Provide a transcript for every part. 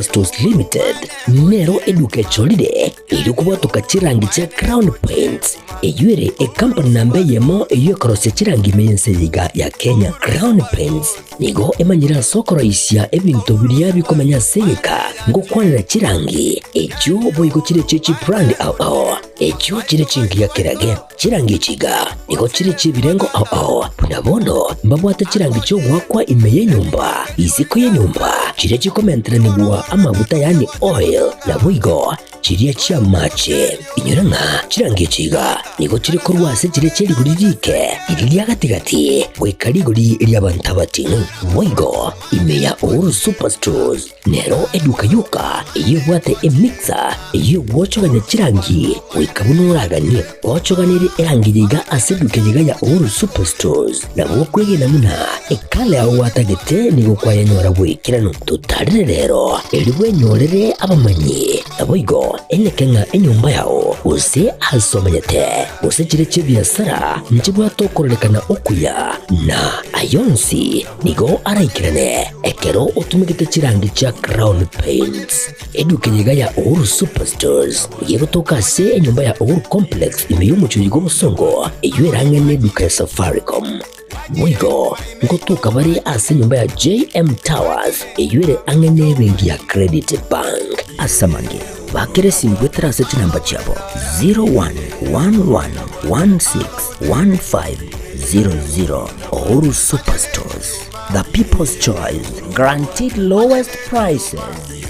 Stores Limited nero eduka echorire erio kobwatoka chirangi chia Crown Paints, eyio ere ekampani namba eyemo eyio ekorosia chirangi ime y'ense eye iga ya Kenya. Crown Paints nigo emanyire ase okoroisia ebinto biria bikomenya ase egeka ngokwanera chirangi echio boigo chire echio chibrand ao ao echio chire chingiya kerage. Chirangi echi iga nigo chire chi'ebirengo ao ao, buna bono mbabwate chirangi chi'ogoakwa ime y'enyomba, isiko y'enyomba, chiria chikomenteranigwa amaguta yaani oil, naboigo chiria chi'amache. Inyora ng'a chirangi echi iga nigo chire korwa ase chiria chie rigori riike, riria ria gati-gati, goika rigori ri'abanto abating'u. Boigo ime ya Uhuru Superstores Nero eduka yoka eyio ebwate emixer eyio egwochogania chirangi goika buna oraganie. Gwochoganirie erangi eye iga ase eduka eye iga ya Uhuru Superstores, nabo okwegena buna ekala yao gwatagete nigo kwayenyora bw'ekeranu. Totarere rero erio bwenyorere abamanyi, naboigo eneke ng'a enyomba yao gose ase omanyete gose chire chi'ebiasara nchibwate okororekana okuya na ayonsi Nigo araikerane ekero otumegete chirangi chia Crown Paints. Eduka eye iga ya Uhuru Superstores nigo egotoka ase enyomba ya Uhuru Complex ime y'omochie oyo bw'obosongo eyio ere ang'e n'eduka ya Safaricom. Boigo ngotoka bare ase enyomba ya JM Towers eyio ere ang'e n'ebenki ya Credit Bank. Ase amange, bakera esimi goetera ase chinamba chiabo 0111161500. Uhuru Superstores, the people's choice, guaranteed lowest prices.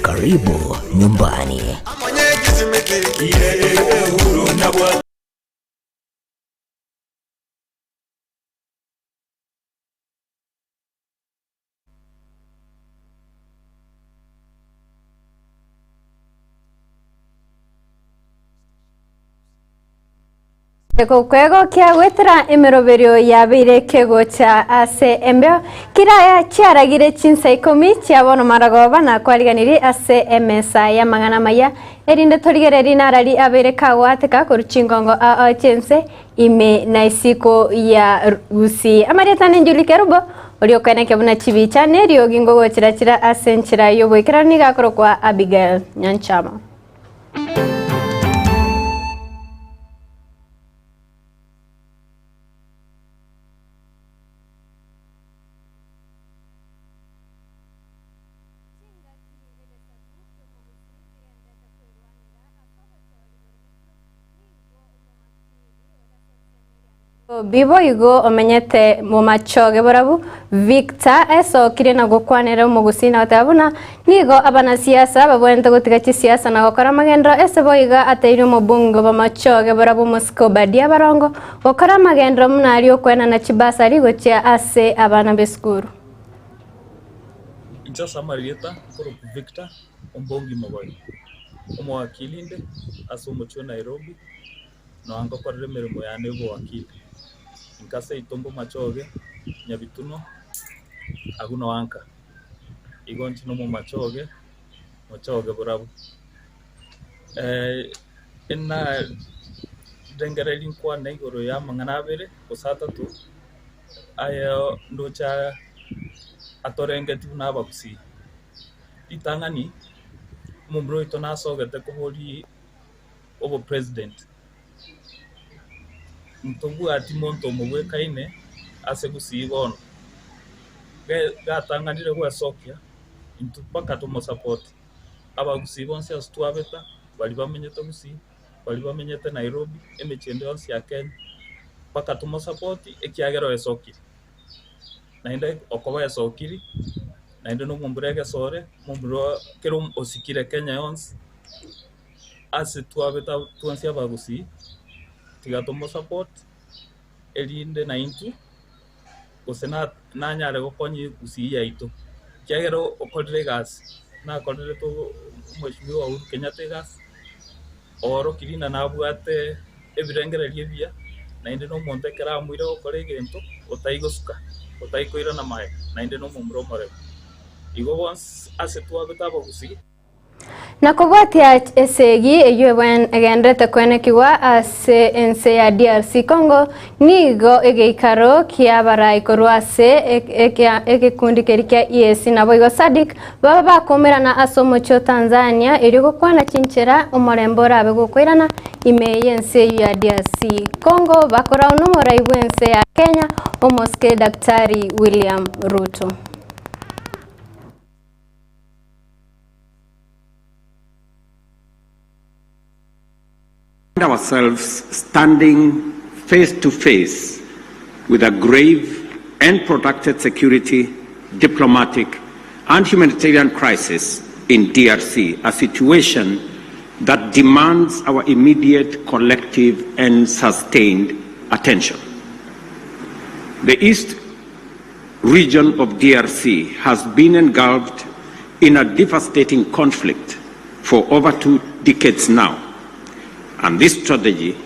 Karibu nyumbani. Kwegokia goetera emeroberio yabeire kegocha ase embeo kira chiaragire chinsa ikomi chia bono maragoba na kwariganirie ase emesa y'amang'ana amaya erinde torigererie narari abeire kagoateka korwa chingongo ao chi'ense ime na isiko ya Gusii. Amarieta nenjuri Kerubo oria okoeneke buna chibicha neriogi ngogochira chira ase enchera y'oboikeranu nigo akorokwa Abigail Nyanchama. Boigo omenyete momachoge borabu, Victor esokire na gokwanera omogusii na goteba buna nigo abanasiasa babwenerete gotiga chisiasa na gokora amagenderero ase boigo ateirie omobunge bw'amachoge borabu omosike Obadia Barongo gokora amagenderero buna aria okoenana chibasari gochia ase abana b'esukuru. Inche ase amarieta nkorokwa Victor Ombongi Mogoi, omowakili inde ase omochie o Nairobi. Nonya ngokorera emeremo yane y'obowakili, inka seito mbomachoge, Nyabituno, agwo noa nka. Igo inche nomomachoge, mochoge borabu. Enarengereria nkwane igoro ya amang'ana abere gose atato, aya ndoche atorengeti buna abagusii. Ritang'ani, omomura oito nasogete koboria. obopresident, ntobwati monto omobwekaine ase gusii bono, gatang'anire gwesokia intwe mpaka tomosapoti. Abagusii bonsi ase twabeta, baria bamenyete gusii, baria bamenyete Nairobi, emechie ende yonsi ya Kenya, mpaka tomosapoti ekiagera oesokire. Naende okoba esokiri, naende na omombura egesore, omombura kera osikire Kenya yonsi. Ase twabete twensi abagusii, tiga tomosupport erinde naintwe gose nanyare gokonya egusii yaito, ekiagera okorire egasi, nakorerete omweshimiwa Uhuru Kenyatta egasi, oorokirie ng'a nabwate ebirengererio ebiya, naende na omonto ekero amoire gokora egento, otaigosuka, otaikoirana magega, naende na omomura omoremu. Igo bonsi ase twabete abagusii. Na kobwatia esegi eyio egendererete koenekigwa ase ense ya DRC Congo, nigo egeikaro ki'abarai korwa ase egekundi keria kia EAC naboigo SADC baba bakoumerana ase omochie o Tanzania erio gokwana chinchera omorembe orabe gokoirana ime y'ense eyio ya DRC Congo bakorao nomorai bw'ense ya Kenya omosike Daktari William Ruto. find ourselves standing face to face with a grave and protracted security, diplomatic, and humanitarian crisis in DRC, a situation that demands our immediate, collective, and sustained attention. The East region of DRC has been engulfed in a devastating conflict for over two decades now. And this tragedy,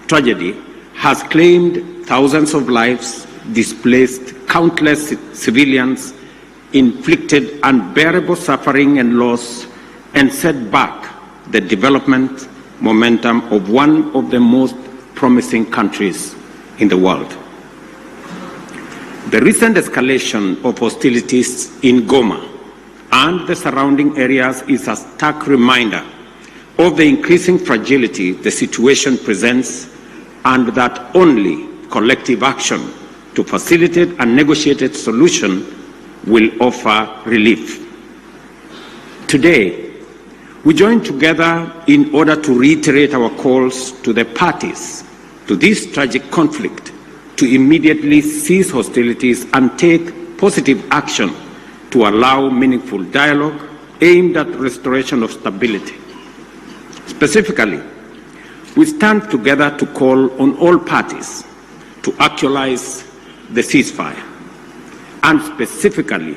tragedy has claimed thousands of lives, displaced countless civilians, inflicted unbearable suffering and loss, and set back the development momentum of one of the most promising countries in the world. The recent escalation of hostilities in Goma and the surrounding areas is a stark reminder of the increasing fragility the situation presents and that only collective action to facilitate a negotiated solution will offer relief. Today, we join together in order to reiterate our calls to the parties to this tragic conflict to immediately cease hostilities and take positive action to allow meaningful dialogue aimed at restoration of stability. Specifically, we stand together to call on all parties to actualize the ceasefire and specifically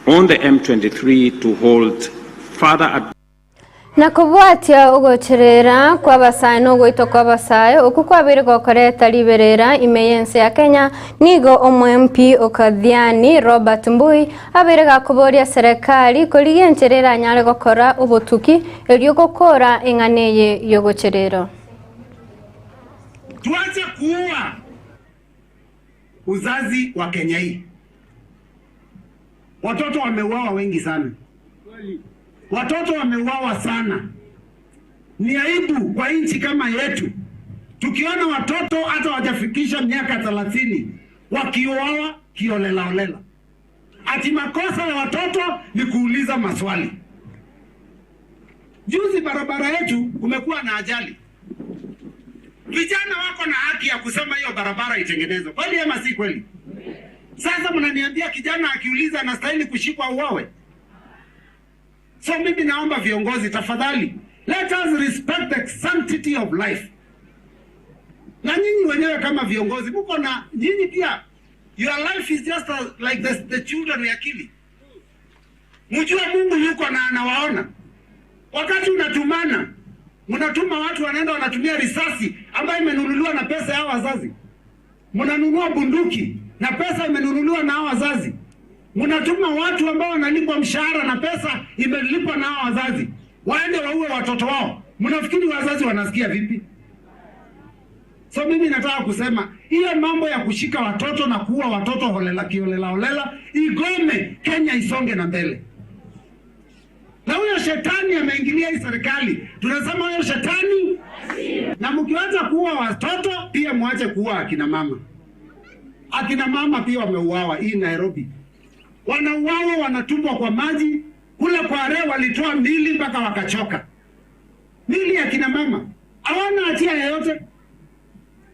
on the M23 to hold further Na kobwatia ogocherera kw'abasae na ogoitwa kw'abasae okwo kwabeire gokoreta riberera ime y'ense ya Kenya, nigo omo-MP o Kathiani Robert Mbui abeire gakoboria serekari korigia enchera eranyare gokora obotuki erio gokora eng'ana eye y'ogochererwa. Tuache kuua uzazi wa Kenya hii. Watoto wameuawa wengi sana, watoto wameuawa sana. Ni aibu kwa nchi kama yetu tukiona watoto hata wajafikisha miaka 30 wakiuawa kiolelaolela. Ati makosa ya watoto ni kuuliza maswali. Juzi barabara yetu kumekuwa na ajali, vijana wako na haki ya kusema hiyo barabara itengenezwe, kweli ama si kweli? Sasa mnaniambia kijana akiuliza anastahili kushikwa uawe? So mimi naomba viongozi, tafadhali, let us respect the sanctity of life. Na nyinyi wenyewe kama viongozi mko na nyinyi pia, your life is just a, like the, the children we are killing. Mjue Mungu yuko na anawaona. Wakati unatumana, mnatuma watu wanaenda wanatumia risasi ambayo imenunuliwa na pesa ya wazazi. Mnanunua bunduki na pesa imenunuliwa na hao wazazi. Mnatuma watu ambao wanalipwa mshahara na pesa imelipwa na hao wazazi, waende waue watoto wao. Mnafikiri wazazi wanasikia vipi? So mimi nataka kusema ile mambo ya kushika watoto na kuua watoto holela kiolela holela igome, Kenya isonge na mbele. Na huyo shetani ameingilia hii serikali, tunasema huyo shetani. Na mkianza kuua watoto pia mwache kuua akina mama. Akina mama pia wameuawa hii Nairobi, wanauawa wanatumbwa kwa maji kule kwa re, walitoa mili mpaka wakachoka. Mili ya kina mama hawana hatia yoyote.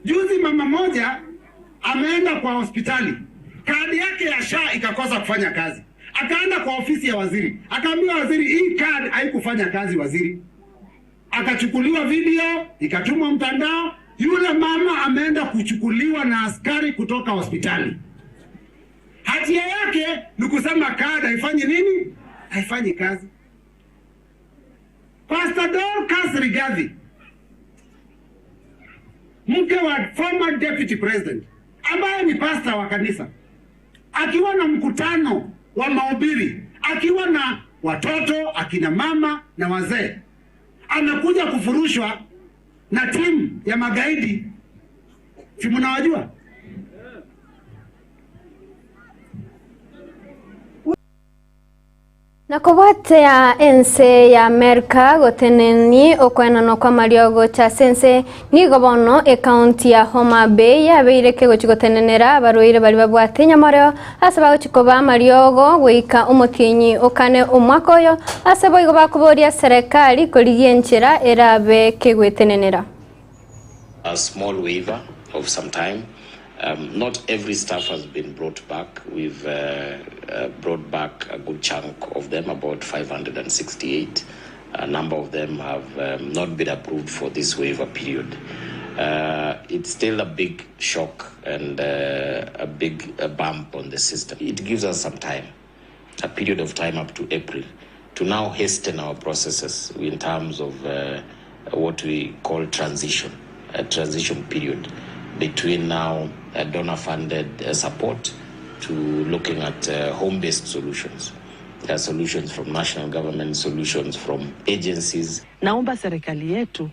Juzi mama moja ameenda kwa hospitali, kadi yake ya SHA ikakosa kufanya kazi. Akaenda kwa ofisi ya waziri, akaambiwa waziri, hii kadi haikufanya kazi waziri. Akachukuliwa video ikatumwa mtandao. Yule mama ameenda kuchukuliwa na askari kutoka hospitali. Hatia yake ni kusema kadi haifanyi nini, haifanyi kazi. Pastor Dorcas Rigathi mke wa former deputy president ambaye ni pastor wa kanisa, akiwa na mkutano wa mahubiri, akiwa na watoto, akina mama na wazee, amekuja kufurushwa na timu ya magaidi, si mnawajua? Na kobwatia ense ya Amerika goteneni okoenanwa kw'amariogo gocha ase ense, nigo bono ekaunti ya Homa Bay yabeire kegochi gotenenera abarwaire baria babwate enyamoreo ase bagochi koba amariogo goika omotienyi okane omwaka oyo, ase boigo bakoboria serekari korigia enchera erabe kegwetenenera. A small waiver of some time. Not every staff has been brought back, we've brought back a good chunk of them, about 568. A number of them have not been approved for this waiver period. It's still a big shock and a big bump on the system. It gives us some time, a period of time up to April, to now hasten our processes in terms of what we call transition, a transition period between now donor-funded support to looking at home-based solutions, solutions from national government, solutions from agencies. Naomba serikali yetu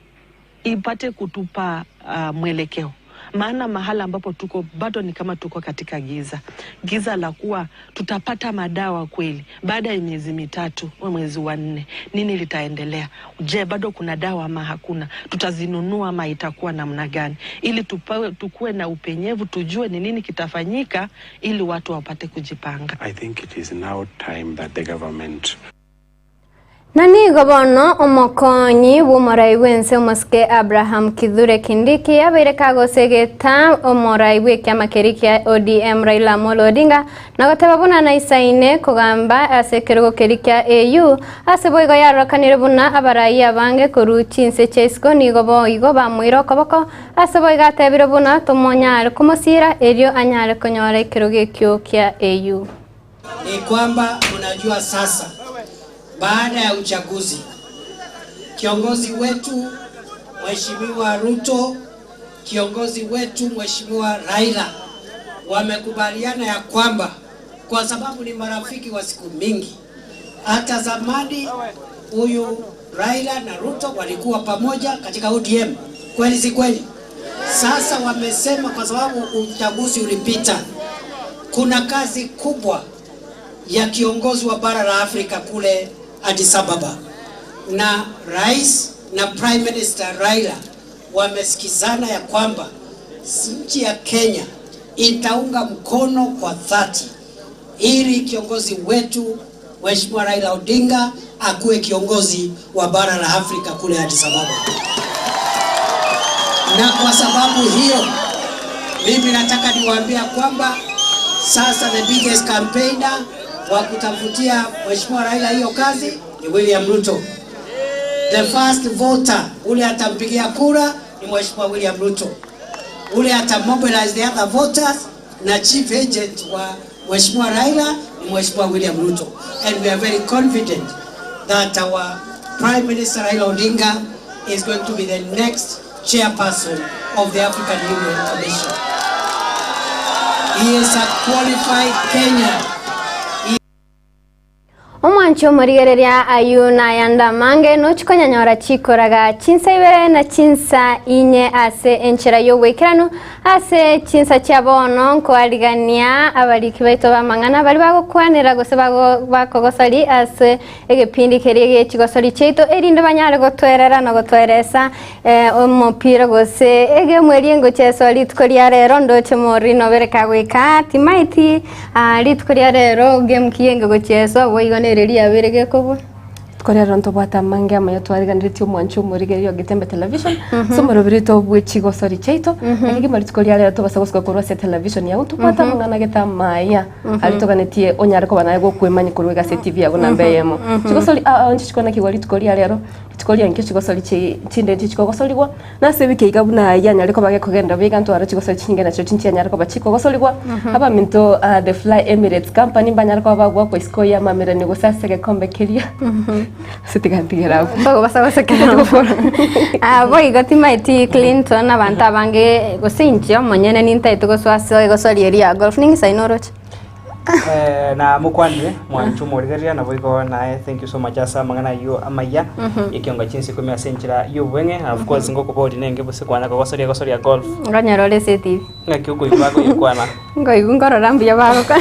ipate kutupa mwelekeo, maana mahala ambapo tuko bado ni kama tuko katika giza, giza la kuwa tutapata madawa kweli baada ya miezi mitatu au mwezi wa nne, nini litaendelea? Je, bado kuna dawa ama hakuna? Tutazinunua ama itakuwa namna gani? Ili tupawe, tukuwe na upenyevu, tujue ni nini kitafanyika ili watu wapate kujipanga. I think it is now time that the government Na nigo bono omokonyi bw'omorai bw'ense omosike Abraham Kithure Kindiki abeire kagosegeta omorai bw'ekiama keria kia ODM Raila Amolo Odinga na goteba buna naisaine kogamba ase ekerogo keria kia AU ase boigo yarorekanire buna abarai abange korwa chinse chia isiko nigo boigo bamoire okoboko ase boigo atebire buna tomonyare komosira erio anyare konyora ekerogo ekio kia AU. Ni kwamba mnajua sasa baada ya uchaguzi kiongozi wetu Mheshimiwa Ruto, kiongozi wetu Mheshimiwa Raila wamekubaliana ya kwamba kwa sababu ni marafiki wa siku mingi, hata zamani huyu Raila na Ruto walikuwa pamoja katika ODM, kweli si kweli? Sasa wamesema kwa sababu uchaguzi ulipita, kuna kazi kubwa ya kiongozi wa bara la Afrika kule Addis Ababa, na rais na prime minister Raila wamesikizana ya kwamba nchi ya Kenya itaunga mkono kwa dhati ili kiongozi wetu Mheshimiwa Raila Odinga akuwe kiongozi wa bara la Afrika kule Addis Ababa. Na kwa sababu hiyo mimi nataka niwaambia kwamba sasa the biggest campaigner wa kutafutia Mheshimiwa Raila hiyo kazi ni William Ruto. The first voter ule atampigia kura ni Mheshimiwa William Ruto. Ule atamobilize the other voters na chief agent wa Mheshimiwa Raila ni Mheshimiwa William Ruto. And we are very confident that our Prime Minister Raila Odinga is going to be the next chairperson of the African Union Commission. He is a qualified Kenyan. Omwanchi omorigereria ayio nayande amange nochi konyanyora chikoraga chinsa ibere na chinsa inye ase enchera y'oboikeranu ase chinsa chia bono nkoarigania abariki baito b'amang'ana baria bagokwanera gose bakogosori ase egepindi keria gie chigosori chiaito erinde banyare gotwerera na gotweresa omopira gose egemu eria engocheswa rituko ria rero ndoche Mourinho bere kagoika timaeti rituko ria rero game ki enge gocheswa boigo nere riabere gekobua. Rituko ria rero ntobwate amange amaya twariganeretie omwancho omorigereria o Getembe Television ase omoroberi oito bwe chigosori chiaito naki kegima rituko ria rero tobasa gosuka korwa ase etelevision yago tobwate amang'ana gete amaya aria toganetie onyare koba naye gokwemanya korwa iga ase etv yago namba eyemo. Chigosori aa inche chikonakigwa rituko ria rero Rituko riankio chigosori chinde nchichikogosorigwa, na ase ewiki iga buna yanyare koba gekogenda buya iga ntware chigosori chinyinge nachio chinchianyare koba chikogosorigwa. Abaminto The Fly Emirates Company mbanyare koba bagoakwa isiko y'amamererania gose ase egekombe keria. Ase tiga ntigere abwo. Mbagobasa gosekera Ah, boigo timaeti Clinton abanto abange gose inche omonyene nintaete gosoa ase egosori eria ya golf ning'isaine oroche? Eh, na mokwanire mwanche omorigereria naboigo naye thank you so much ase amang'ana ayio amaya ekionga chinsa ikomi ase enchera y'obweng'e and of course ngokoboria nenge gose kwana kogosoria egosoria golf Ngonyora ore ase etibi. ng'aki okoigwa bakoyekwana Nkoigwa nkorora mbuya bagokora.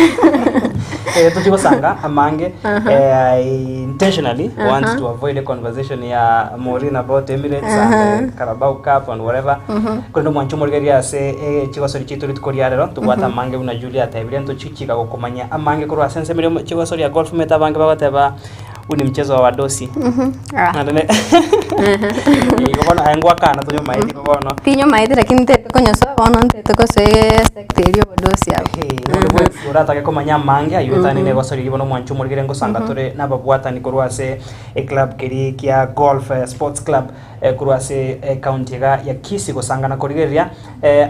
Eh, tochi gosanga amange eh, I intentionally want to avoid a conversation ya Maureen about Emirates and eh, Carabao Cup and whatever Korende omwanche omorigereria ase chigosori chiaito rituko ria rero, tobwate amange buna Julia atebirie, ntochichika gokomanyia amange korwa ase ensemo eria chigosori ya golf omanyete abange bagoteba huu ni mchezo wa wadosi. Naende ne igo bono aye ngwakana tonyomaeti igo bono. Tinyomaeti lakini ntete konyosoa bono ntete kosoa esector eria obodosi abwo. Onde bwensi oratake komanya amange aywo etani na egosori eria bono omwanche omorigereria ngosanga tore nababwatani korwa ase eclub keria kia golf sports club. Korwa ase ecounty iga ya Kisii gosangana korigereria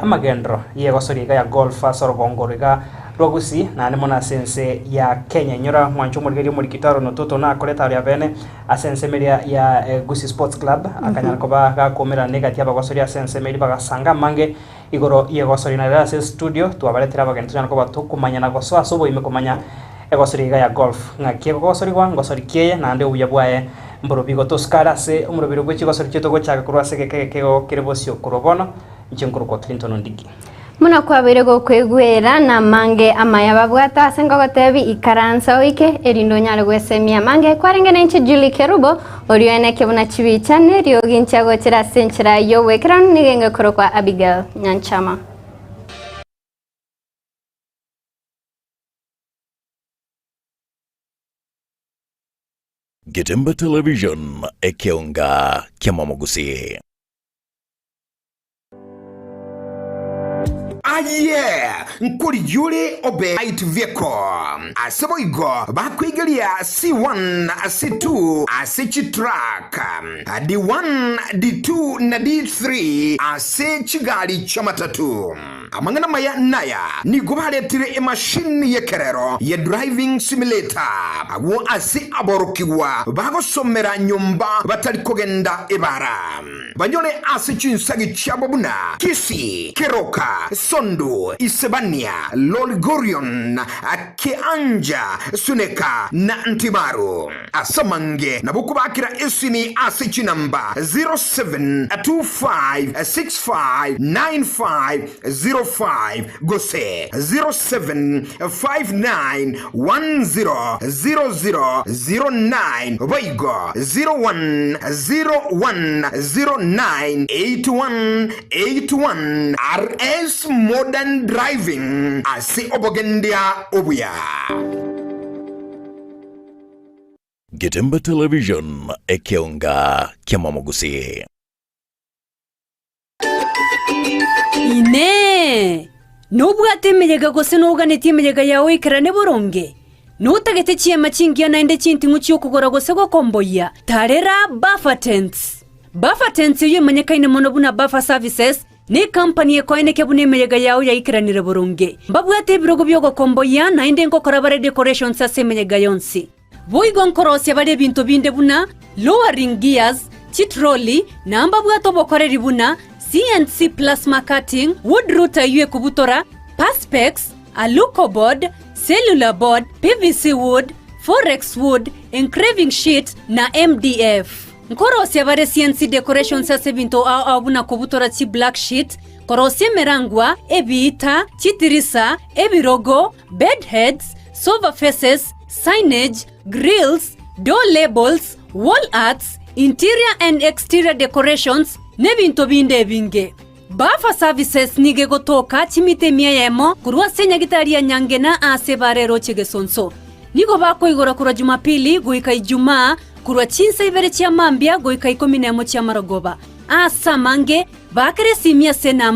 amagenderero y'egosoria iga ya golf ase orogongo oro iga rwa Gusii naende mono ase ense ya Kenya. Inyora mwanche omorigereria omorikito Aaron Ototo nakorete aria bene ase ensemo eria ya Gusii Sports Club akanyara koba gakomerana negati y'abagosoria ase ensemo eria bagasanga amange igoro y'egosoria. Na rero ase estudio twabaretire abageni tonyare koba tokomanyana gosoa ase oboime komanya Egosori iga ya golf, ng'aki ekogosorigwa, ngosori ki eye, naende obuya bwaye mborobi igo tosukare ase omorobiri bwe chigosori chiaito gochaka korwa ase egeka egeke kere bosio korwa bono, inche nkorokwa Clinton Ondigi. Buna kwabeire gokoigwera namange amaya babwate ase ngogotebi ikaransa oike erinde onyare gwesemia amange kwarenge nainche Julie Kerubo oria oeneke buna chibicha neriogi inche agochera ase enchera y'obwekeranu nigo engekorokwa Abigail Nyanchama. Getembe Television, ekeonga ki'amamogusii. Aye nkorigia ore obe light vehicle, ase boigo bakoigeria C1, C2 ase chitruck, D1, D2 na D3 ase chigari chi'amatatu. Amang'ana amaya naya, nigo baretire emashini y'ekerero ye driving simulator agwo ase aborokigwa bagosomera nyomba batari kogenda ebara. Banyore ase chinsagi chiabo buna Kisii, Keroka, Sondu, Isebania, Lolgorion, Kianja, Suneka na Ntimaru. Ase amange nabo okobakera esimi ase chinamba 0725659505 gose 0759100009 boigo 0101098181 RS Modern Driving ase obogendia obuya. Getembe Television, ekeonga ki'amamogusii. Inee! Nobwate emeyega gose noganetie emeyega yao ekerane boronge? Notagete chiema chingiya naende chinting'u chi'okogora gose gokomboyia? Tarera Buffer Tents! Buffer Tents eyio emanyekaine mono buna Buffer Services, Necompany ekoenekia buna emeyega yao yaikeranire boronge. Mbabwate ebirogo bi'ogokomboyia, naende nkokora bare decorations ase emeyega yonsi. Boigo nkorosia bare ebinto binde buna lowering gears, chitrolley, na mbabwate obokoreri buna CNC plasma cutting, wood router eyio ekobutora, perspex, alucoboard, cellular board, PVC wood, forex wood, engraving sheet, na MDF. Nkorosia bare CNC decorations ase ebinto ao ao buna kobutora chi black sheet, korosia emerangwa, ebiita, chitirisa, ebirogo, bed heads, sofa faces, signage, grills, door labels, wall arts, interior and exterior decorations, n'ebinto binde ebinge. Buffer Services nigo egotoka chimita emia eyemo korwa ase enyagitari ya Nyangena aase ebara eroche Gesonso. Nigo bakoigora korwa Jumapili goika Ijumaa korwa chinsa ibere chia mambia goika ikomi nemo chia marogoba. Aase amange, baakera esimi ase enamba.